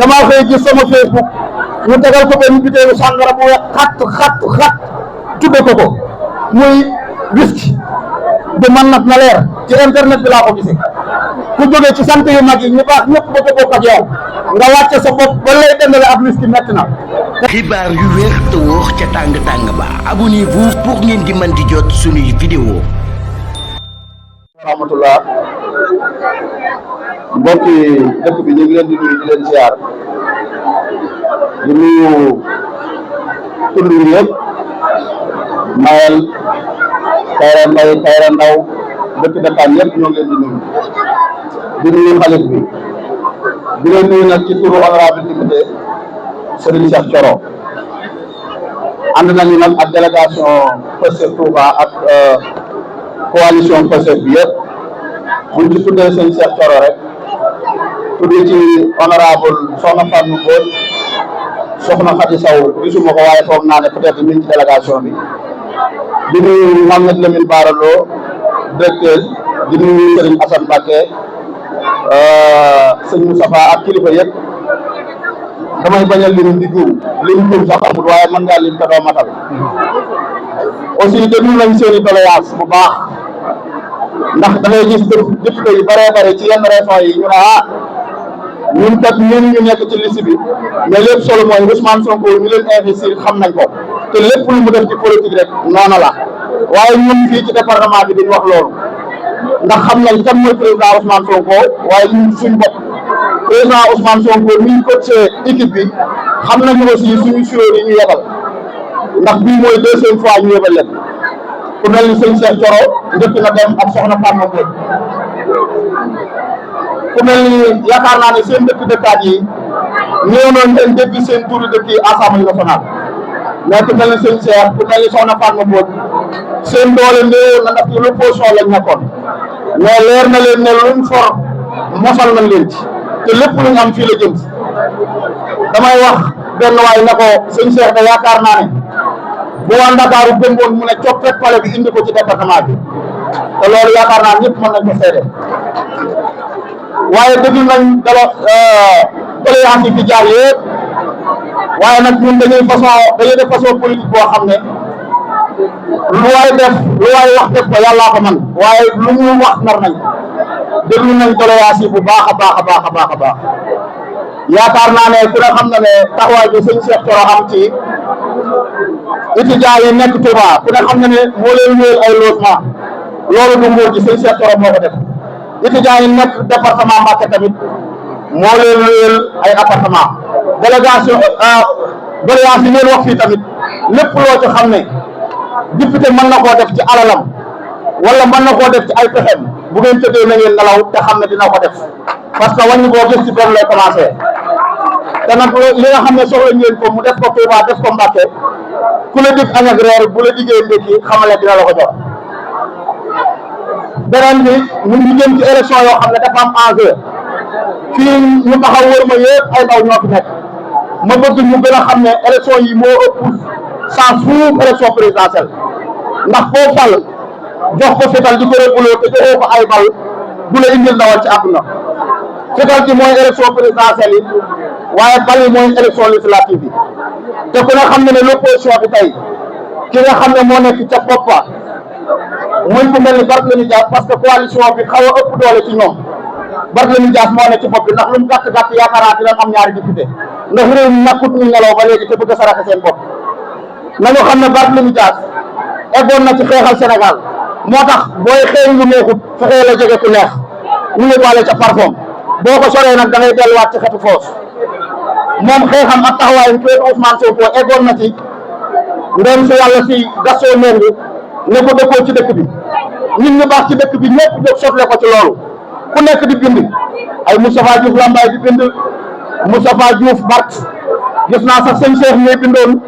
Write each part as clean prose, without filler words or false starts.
damaa koy gis sama Facebook ñu tegal ko benn bitéelu sàngara bu weex xat tudde ko muy whisky de man nag na leer ci internet bi laa ko gisee ku jógee ci sant yu mag yi ñu baax ñëpp ba ko bokk ak yow nga wàcce sa bopp ba lay dendale ak whisky metti na. xibaar yu wér te wóor ca tàng ba abonnez-vous pour ngeen di mën di jot suñuy vidéo. rahmatullah mbokki dëkk bi ñu ngi leen di nuyu di leen ziar di nuyu tund yi yëpp Mayel Kayra Mbaye Kayra Ndaw dëkk dëkkaan yëpp ñoo ngi leen di nuyu xalif bi di leen nuyu nag ci turu honorable député Serigne Cheikh Thioro ànd nañu nag ak délégation Pastef Touba ak coalition Pastef bi yëpp buñ ci tuddee sëñ Cheikh Thioro rek tuddee ci honorable Soxna Fatou Mbodj Soxna Khady Sow gisuma ko waaye foog naa ne peut-être mi ngi ci délégation bi di nuyu Mohamed Lamine Bara Lo directeur di nuyu Serigne Assane Mbacké sëñ Moustapha ak kilifa yëpp damay bañ a lim di juum sax amul waaye mën ngaa lim te doo matal aussi déglu nañ seen i doléance bu baax ndax da ngay gis député yi bare ci yenn régions yi ñu ne ñun kat ñun ñu nekk ci liste bi mais lépp solo mooy Ousmane Sonko ñu leen investir xam nañ ko te lépp lu mu def ci politique rek noonu la waaye ñun fii ci département bi dañu wax loolu ndax xam nañ kan mooy président Ousmane Sonko waaye ñun suñ bopp président Ousmane Sonko mi ngi coaché équipe bi xam nañu aussi suñu suróor yi ñu yebal ndax bii mooy deuxième fois ñu yebal leen ku mel ni sëñ Cheikh Thioro njëkk na dem ak soxna Fatma Mbodj ku mel ni yaakaar naa ne seen dëkkaat yi ñëw noonu leen dégg seen turu dëkk yi assemblée nationale mais ku mel ni sëñ Cheikh ku mel ni soxna Fatma Mbodj seen doole néew na ndax ci l'opposition lañ nekkoon mais leer na leen ne luñ for mosal nañ leen ci te lépp lu ñu am fii la jëm damay wax benn waay na ko sëñ Cheikh da yaakaar naa ne bu waa Ndakaaru gëmboon mu ne coppet pale bi indi ko ci département bi te loolu yaakaar naa ñëpp mën nañ ko seede waaye déglu nañ doléance yi fi jaar yëpp waaye nag ñun dañuy def façon politique boo xam ne lu waay wax def ko yàllaa ko man waaye lu mu wax nar nañ déglu nañ doléance yi bu baax a baax yaakaar naa ne ku ne xam na ne taxawaay bi sëñ Cheikh Thioro am ci étudiants yi nekk Touba ku ne xam na ne moo leen wéyal ay logement loolu du nguur gi sëñ Cheikh Thioro moo ko def étudiants yi nekk département Mbacké tamit moo leen wéyal ay appartement délégation doléance yi ngeen wax fii tamit lépp loo ci xam ne député mën na koo def ci alalam wala mën na koo def ci ay pexem bu ngeen tëddee na ngeen nelaw te xam ne dina ko def parce que wàññi boo gis ci benn lay commencé te nag li nga xam ne soxla ngeen ko mu def ko Touba def ko Mbacké ku la dig añ ak reer bu la diggee ndékki xamale dina la ko jox beneen bi ñu ngi jëm ci élection yoo xam ne dafa am enjeu fii ñu taxaw wër ma yëpp ay ndaw ñoo fi nekk ma bëgg ñu gën a xam ne élection yi moo ëpp sans fuuf élection présidentielle ndax foo fal jox ko fetal di ko régulé te joxoo ko ay bal du la indil ndawal ci àdduna fetal ci mooy élection présidentielle yi waaye bal yi mooy élection législative yi te ku ne xam ne ne l'opposition bi tey ki nga xam ne moo nekk ca bopp ba muy ku mel ni Barthélémy Dias parce que coalition bi xaw a ëpp doole ci ñoom Barthélémy Dias moo nekk ci bopp bi ndax lu mu gàtt yaakaar naa dinañ am ñaari député ndax réew mi ñàkkut ñu nelaw ba léegi te bëgg a saraxe seen bopp nañu xam ne Barthélémy Dias eggoon na ci xeexal Sénégal moo tax booy xeeñ lu neexut fexee la jege ku neex ñu ngi wàlle ca parfum boo ko soree nag da ngay delluwaat ci xetu foos moom xeexam ak taxawaayam kër Ousmane Sonko eggoon na ci ndem si yàlla si gasoo nengu ne ko dëkkoo ci dëkk bi nit ñu baax ci dëkk bi ñëpp jóg sotle ko ci loolu ku nekk di bind ay Moustapha Diouf Lambaye di bind Moustapha Diouf Bart gis naa sax sëñ Cheikh ñooy bindoon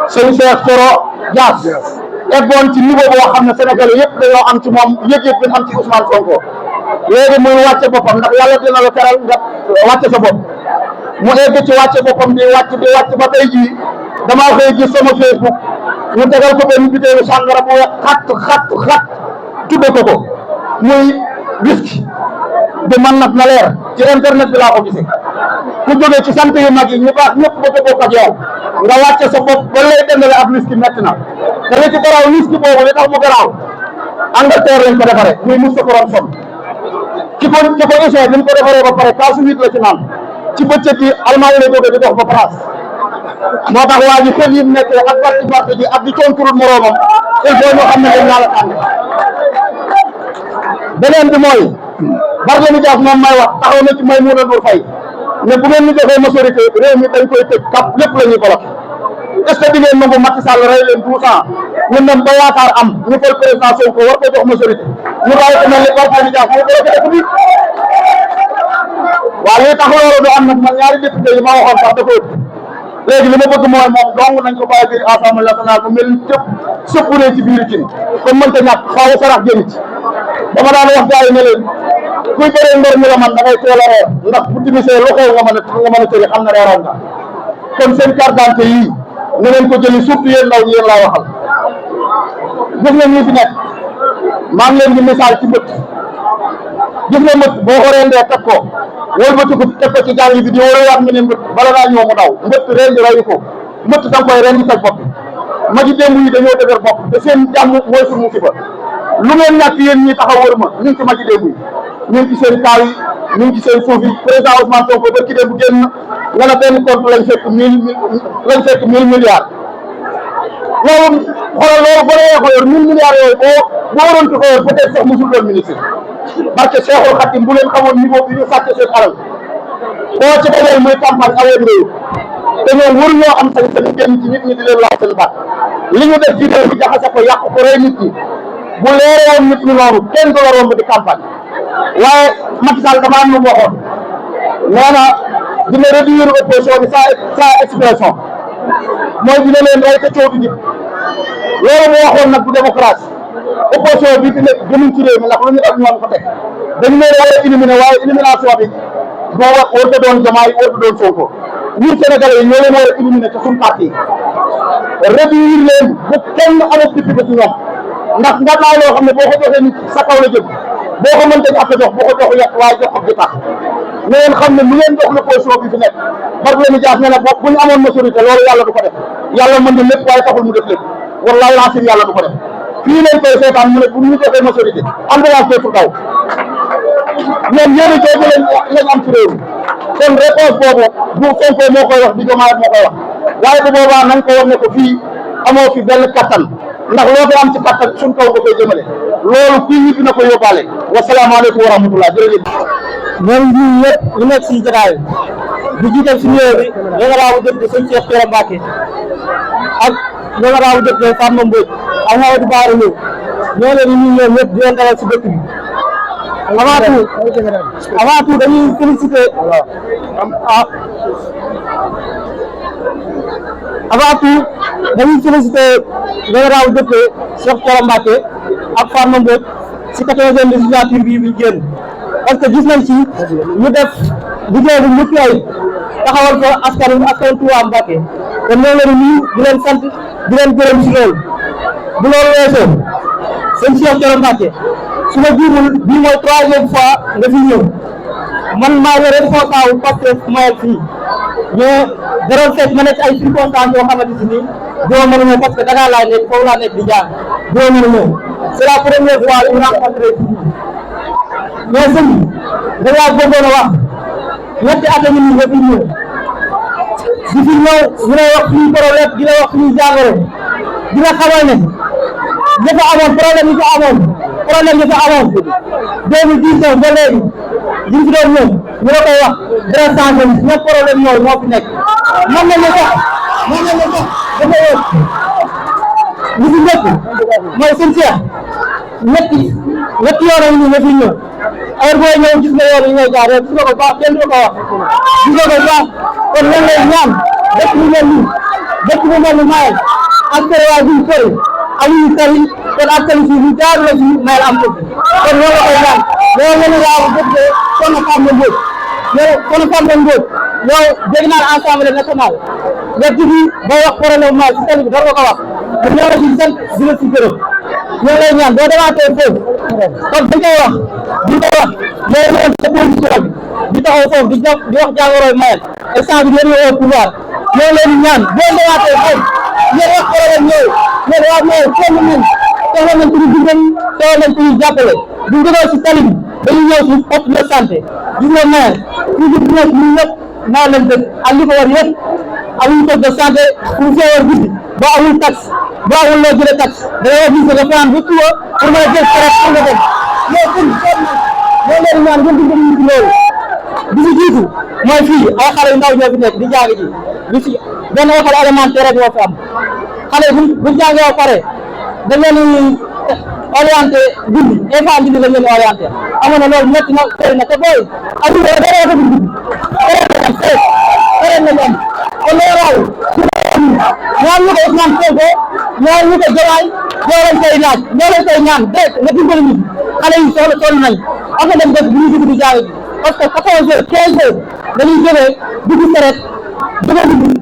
sëñ Cheikh Thioro Dias eggoon ci niveau boo xam ne Sénégalais yëpp dañoo am ci moom yëg-yëg bi am ci Ousmane Sonko léegi muy wàcce boppam ndax yàlla dina la teral nga wàcce sa bopp mu egg ci wàcce boppam di wàcc ba tey jii damaa koy gis sama Facebook ñu tegal ko benn bitéelu sàngara bu weex xat tudde ko muy whisky de man nag na leer ci internet bi laa ko gisee ku jógee ci sant yu mag yi ñu baax ñëpp bëgg a bokk ak yow nga wàcce sa bopp ba lay dendale ak liski metti na te li ci garaaw liski boobu li tax mu garaaw Angleterre lañ ko defaree muy Moustapha Ronson ki ko essayé bi ñu ko defaree ba pare kaasu huit la ci naan ci bëccëg yi Allemagne la jógee di dox ba France moo tax waa ji xel yi mu nekkee ak parti ji ak di contrôle moroomam il faut ñu xam ne dañ naa la tànn beneen bi mooy Barthélémy Dias moom may wax taxaw na ci Maïmouna Ndour Faye ne bu ngeen ñu defee majorité réew mi dañ koy tëj kap lépp la ñuy bloqué est ce que di ngeen nangu Macky Sall rey leen 12 ans ñu dem ba yaakaar am ñu koy président Sonko war koy jox majorité ñu bàyyi ko mel ni Barthélémy Dias moo bloqué dëkk bi waaw li tax loolu du am nag man ñaari député yi ma waxoon sax dafa ëpp léegi li ma bëgg mooy moom dong nañ ko bàyyi biir assemblée nationale bu mel ni cëpp sëppuree ci biir cin kon mënta ñàkk faaw sarax génn ci dama daan wax gars yi ne leen kuy bëree mbër mi la man da ngay teel a reer ndax bu timisee lu xew nga mën a tëri xam ne reeroon nga kon seen carte d'identité yii ne leen ko jëli surtout yéen ndaw ñi yéen laa waxal gis nga ñi fi nekk maa ngi leen di message ci mbëtt gis nga mbëtt boo ko rendee teg ko wëlbati ko teg ko ci jàng bi di wóoruwaat ñu ne mbëtt bala naa ñëw mu daw mbëtt rendi rayu ko mbëtt da nga koy rendi teg bopp ma ji démb yi dañoo dëgër bopp te seen jàmm mooy suñu musiba lu ngeen ñàkk yéen ñi taxaw wër ma ñu ngi ci ma ji démb yi ñu ngi ci seen kaaw yi ñu ngi ci seen suuf yi président Ousmane Sonko ba ci démb génn nga ne benn compte lañ fekk 1000 milliards loolu xoolal loolu boo dee ko yor 1000 milliards yooyu boo waroon ko yor peut-être sax musul doon ministre parce que Cheikhul Khadim bu leen xamoon niveau bi ñu sàcce seen alal boo ci dajal muy campagne aween réew te ñoom waru ñoo am sañ-sañ génn ci nit ñi di leen laaj seen baat li ñu def ci réew mi jaxase ko yàq ko rey nit ñi bu leere woon nit ñi noonu kenn du la romb di campagne waaye Macky Sall dama am lu mu waxoon nee na dina réduire opposition bi sans expression mooy dina leen rey te coow du jib loolu mu waxoon nag bu démocratie opposition bi fi nekk gënuñ ci réew mi ndax lu ñu def ñoom ko teg dañu leen war a éliminer waaye élimination bi moo war warta doon Diomaye warta doon Sonko ñun Sénégalais yi ñoo leen war a éliminer te suñu parti réduire leen bu kenn amul député ci ñoom ndax nga naa loo xam ne boo ko joxee nit sa kaw la jëm boo ko mënta ñàkk a jox boo ko jox yàq waaye jox ko di tax na ngeen xam ne lu ngeen jox l'opposition bi fi nekk Barthélémy Dias ne na bu ñu amoon majorité loolu yàlla du ko def yàlla mën na lépp waaye taxul mu def lépp wallahi laasim yàlla du ko def fii lañ koy seetaan mu ne bu ñu joxee majorité ambulance dootul daw ñoom yéen a jooju lañ am ci réew mi kon réponse boobu bu Sonko moo koy wax di Diomaye moo koy wax waaye bu boobaa nañ ko war ne ko fii amoo fi benn kattan ndax loo fi am ci kattan suñ kaw nga koy jëmale loolu kuy ñibbi na ko yóbbaale wasalaamaaleykum wa rahmatullah jërëjëf. ñoom ñun ñëpp ñu nekk si jotaay bi jiital si ñëw bi honorable député sëñ Cheikh Thioro Mbacké ak honorable député Fatma Mbodj ak Mamadou Bara Lo ñoo leen ñu ñoom ñëpp di leen dalal si dëkk bi avant tout dañuy féliciter avant tout dañuy féliciter honorable député Cheikh Thioro Mbacké ak Fatma Mbodj si 14e législature bi ñu génn parce que gis nañ ci ñu def liggéey bu mucc ayib taxawal ko askan Touba Mbacké kon ñoo leen nii di leen sant di leen gërëm si loolu bu loolu weesoo sëñ Cheikh Thioro Mbacké su ma juumul bii mooy 3e fois nga fi ñëw man maa ngi responsable parce que mayel fii mais daroon fekk ma nekk ay circonstances yoo xamante si nii doo mën a ñëw parce que Dakar laa nekk foofu laa nekk di jaar doo mën a ñëw c'est la première fois ñu rencontré fii mais sëñ bi da ngaa bëggoon a wax ñetti at a ngi nii nga fi ñëw di fi ñëw ñu lay wax suñu problème di la wax suñu jàngoro di la xamal ne ñi fa amoon problème yi fa amoon 2019 ba léegi li ñu fi doon ñëw ñu la koy wax dara changé ñoom problème yooyu moo fi nekk mën nañu sax dafa yëg li fi nekk mooy seen Cheikh ñetti yoon yi ñu nga fi ñëw heure booy ñëw gis nga yoon yi ngay jaar rek gis nga ko baax kenn du ko wax gis nga ko baax kon lan lay ñaan dëkk bu mel nii Mayel ak waa bi sori amuñu tali kon ak tali si ñu jaar la ci Mayel am ko kon loolu la koy ñaan loolu la ñu waaw dëkk kon Fatma Mbodj yow dégg naa Assemblée nationale nga tudd ba wax problème Mayel si tali bi dara ko wax ñoo la ci sant di la ci gërëm ñoo lay ñaan boo demaatee foofu kon dañ koy wax di ko wax mais loolu sa position bi ñu taxaw foofu di wax jàngoroy Mayel instant bi ñoo au pouvoir ñoo leen ñaan boo ñëwaatee foofu ñeen wax problème ñëw ñeen waa Mayel sonn nañ soxla nañ suñu dimbali soxla nañ suñu jàppale bu ñu jógee si tali bi dañuy ñëw si poste de santé gis nga Mayel toujours bu nekk ñun ñëpp naa leen dëkk ak li ko war yëpp amuñu poste de santé pour feebar guddi boo amul taxe boo amul loo jëlee taxe da ngay wax nga fanaan ba suba pour mën a jël traite pour nga dem mais pour loolu leen ñaan ngeen dimbali ñu ci loolu bi si jiitu mooy fii ay xale yu ndaw ñoo fi nekk di jàng ji bi si benn école élémentaire rek moo fi am xale bu jàngee ba pare dañ leen orienté guddi infant guddi lañ leen orienté amoon na loolu métti na bëri na te booy amul dara dafa guddi ren nañ am kon loolu raw ñaan ñu ko Ousmane Sonko ñaan ñu ko Diomaye ñoo leen koy laaj ñoo leen koy ñaan dégg nga dimbali ñu xale yi soxla toll nañ oto dem dëkk bu ñu dugg di jàng ji parce que 14 heures 15 heures dañuy jógee dugg saret jóge dugg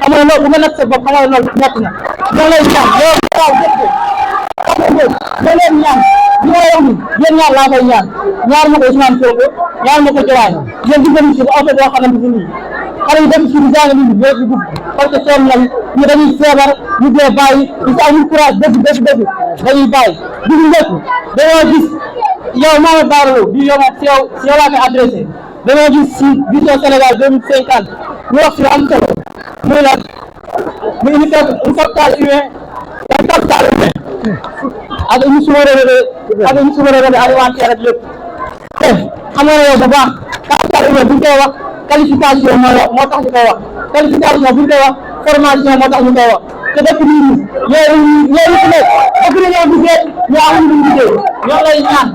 xam nga loolu bu nga natt sa bopp xam nga loolu métti na ñoo lay ñaan loolu waaw dëgg ñoo leen ñaan li ma wax ni yéen ñaar laa koy ñaan ñaar ma ko Ousmane Sonko ñaar ma ko Diomaye yéen dimbali si oto boo xamante ni nii xale yi def ci di jàng ni ñoo fi dugg parce que sonn nañ ñu dañuy feebar ñu dee bàyyi ñu si amul courage dëgg dañuy bàyyi dugg lépp dañoo gis yow Mame Bara Lo bi yow si yow laa koy adressé dañoo gis si vision Sénégal 2050 ñu wax si am solo muy lan muy une capital humain ak une souveraineté alimentaire ak lépp xam nga yow bu baax capital humain bu ñu koy wax qualification moo tax ñu koy wax qualification bu ñu koy wax formation moo tax ñu koy wax te dëkk bi yooyu fi nekk bëgg nañoo liggéey ñu amul lu liggéey ñoo lay ñaan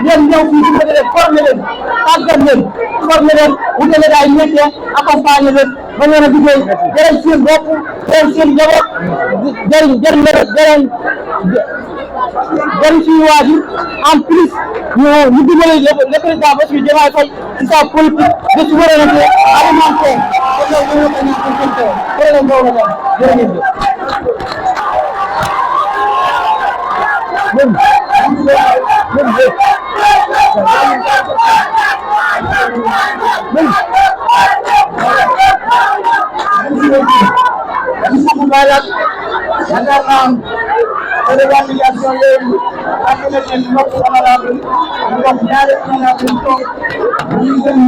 ngeen ñëw fii di leen former leen tàggat leen former leen wutal leen ay métier accompagner leen ba ngeen a liggéey jëriñ seen bopp jëriñ seen njaboot jëriñ suñu waa ji en plus ñu dimbali le président Bassirou Diomaye Faye ci sa politique de souveraineté alimentaire kon loolu ñoo ko ñaan pour seen problème boobu la jërëjëf évaluation yooyu ak yeneen mbokk honorable ñu wax ñaari honorable toog ñu gën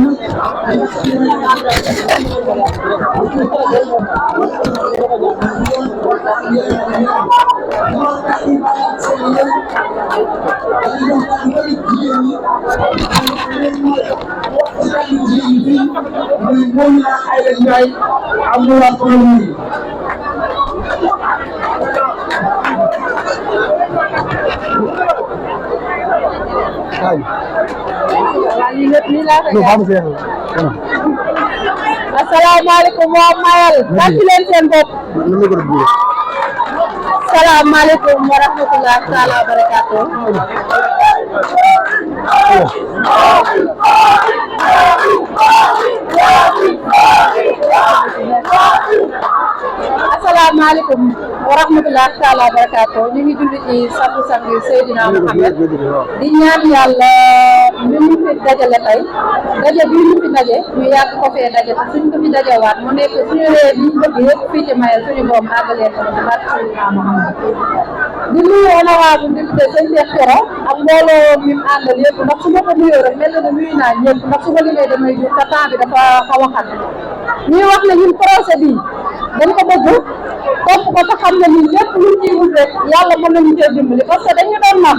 asalaamaaleykum waa Mayel tàcc leen seen bopp salaamaaleykum wa rahmatulah taala wa barakaatu asalaamaaleykum wa rahmatulah taala wa barakaatu ñu ngi julli ci sangu Seydina Muhammad di ñaan yàlla mi mu fi dajale tey daje bii ñu fi daje ñu yàgg ko fee daje te suñ ko fi dajewaat mu nekk suñu réew yi ñu bëgg yëpp fii ci Mayel suñu borom àggalee ko ci barke Seydina Muhammad di nuyu honorable député sëñ Cheikh Thioro ak mbooloo mi mu àndal yëpp ndax su ma ko nuyoo rek mel na ne nuyu naa ñëpp ndax su ma limee damay jur te temps bi dafa xaw a xat ñuy wax ne ñun procès bi dañ ko bëgg topp ko te xam ne ni lépp luñ ciy wut rek yàlla mën nañu cee dimbali parce que dañu doon nax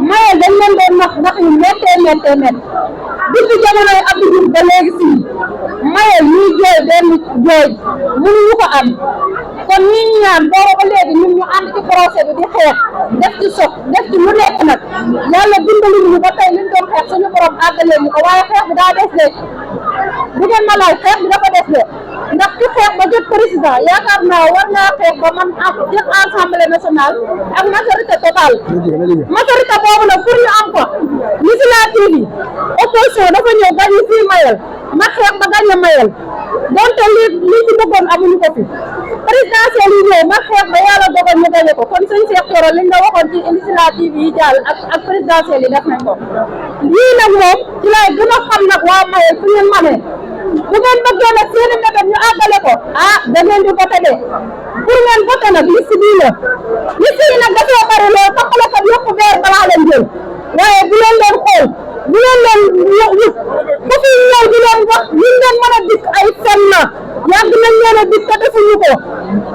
Mayel dañ leen doon nax ñu méttee depuis jamonoy Abdou Diouf ba léegi si Mayel ñuy jooy benn jooy mënuñu ko am kon ñi ñaan booba ba léegi ñun ñu ànd ci procès bi di xeex def ci sox def ci lu nekk nag yàlla dimbali ñu ba tey liñ doon xeex suñu borom àggalee ñu ko waaye xeex bi daa des de bu ngeen ma laaj xeex bi dafa des de ndax ci xeex ba jot président yaakaar naa war ngaa xeex ba man ak jot assemblée nationale ak majorité totale majorité boobu nag pour ñu am ko législative yi opposition dafa ñëw gañu fii Mayel ma xeex ba gañe Mayel donte li ci bëggoon amuñu ko fi présidentielle yi ñëw ma xeex ba yàlla dogal ñu gañe ko kon sëñ Cheikh Thioro liñ la waxoon ci législative yi jàll ak présidentielle yi def nañ ko lii nag moom ci lay gën a xam nag waa Mayel fu ngeen manee bu ngeen bëggee nag seeni méthode ñu àggale ko da ngeen di voté de pour ngeen voté nag liste bii la liste yi nag dafoo bari loolu taxalekat yëpp weer balaa leen jël waaye bu leen leen xool bu leen leen wut ku fi ñëw di leen wax liñ leen mën a dikk ay fen na yàgg nañ leen a dikk te defuñu ko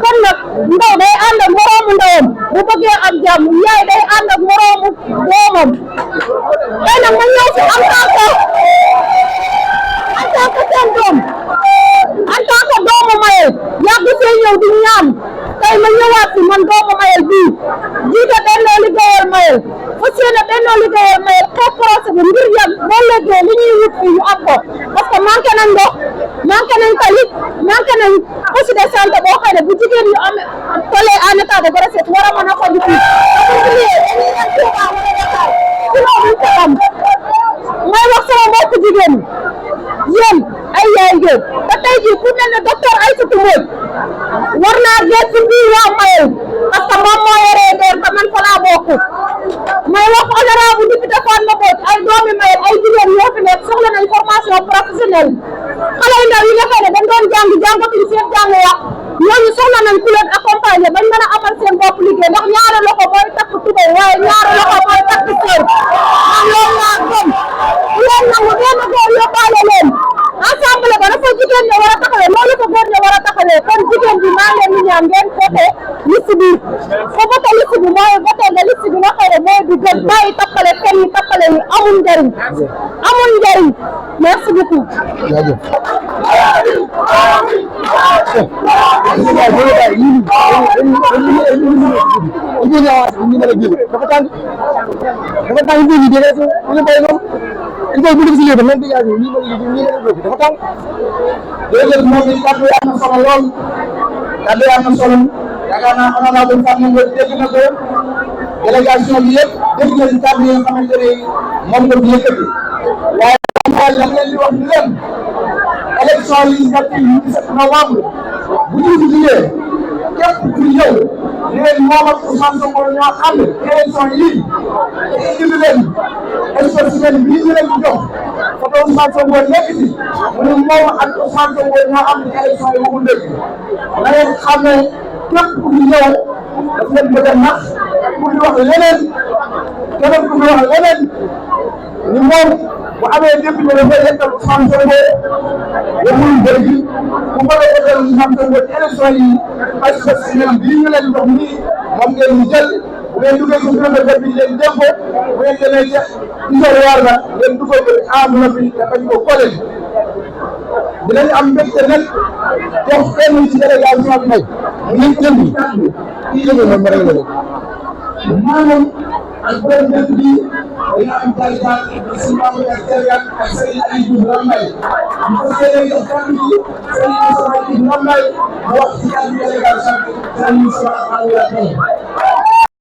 kon nag ndaw day ànd ak moroomu ndawam bu bëggee am jàmm yaay day ànd ak moroomu doomam tey nag ma ñëw fi en tant que seen doom en tant que doomu Mayel yàgg see ñëw di ñaan tey ma ñëwaat fi man doomu Mayel bii jiite Bennoo Liggéeyal Mayel fas yéene Bennoo Liggéeyal Mayel xeex procès bi ngir yàgg boo léegee li ñuy wut fii ñu am ko parce que manqué nañ ndox manqué nañ tali manqué nañ poste de santé boo xam ne bu jigéen ñu am tollee en état de grossesse war a mën a xool fii may wax sama mbokku jigéen yéen ay yaay ngeen te tey jii ku mel ne docteur Aïssatou Mbodj war naa gees ci biir waa Mayel parce que moom moo yoree DER te man fa laa bokk may wax honorable député Fatma Mbodj ay doomi Mayel ay jigéen ñoo fi nekk soxla nañ formation professionnelle xale yu ndaw yi nga xam ne dañ doon jàngatuñu seen jàng yàq ñooñu soxla nañ ku leen accompagner bañ mën a amal seen bopp liggéey ndax ñaari loxo mooy takk tubay waaye ñaari loxo mooy takk sër am loolu laa gëm leen nangu benn góor yóbbaale leen assemblée ba dafa jigéen ñi war a taxawee loolu ko góor ñi war a taxawee kon jigéen bi maa leen di ñaan ngeen voté liste bi ko voté liste bi mooy voté nga liste bi nga xam ne mooy bi gën bàyyi tappale fen yi tappale yi amul njëriñ merci beaucoup jërëjëf moom it kàddu yi am na solo lool kàddu yi am na solo yaakaar naa honorable Fatma Mbodj dégg na ko délégation bi yëpp dégg nañ kàddu yi nga xamante ne moom la fi yëkkati waaye mooy dama leen di wax ni leen élection législative yi 17 novembre bu ñu fi jugee képp ku ñëw ni leen moom ak Ousmane Sonko ñoo ànd élection yii indi leen spécimen bii ñu leen di jox photo Ousmane Sonko nekk ci mu ne moom ak Ousmane Sonko ñoo am élection yi waxul dëgg na ngeen xam ne képp ku fi ñëw daf leen bëgg a nax ku fi wax leneen keneen ku fi wax leneen ni moom bu amee député dafay yekkal Ousmane Sonko waxul dëgg bu bëgg a yekkal Ousmane Sonko ci élection yi ak spécimen bii ñu leen jox nii moom ngeen ñu jël bu ngeen duggee ci bureau de vote bi ngeen jël ko bu ngeen demee ca isoloir la ngeen dugal ko enveloppe bi te bañ ko collé dinañ am mbégte nag jox kenn ci délégation bi nag ñu jël kii yëngu na ma rek la maanaam ak borom dëkk bi dañoo am tarixaat ak suñu maam ak jërëjëf ak Serigne Aliou Lambaye ñu ko séedee jox kàddu gi Serigne Aliou Lambaye mu wax ci kàddu délégation bi Serigne Moussa Amadou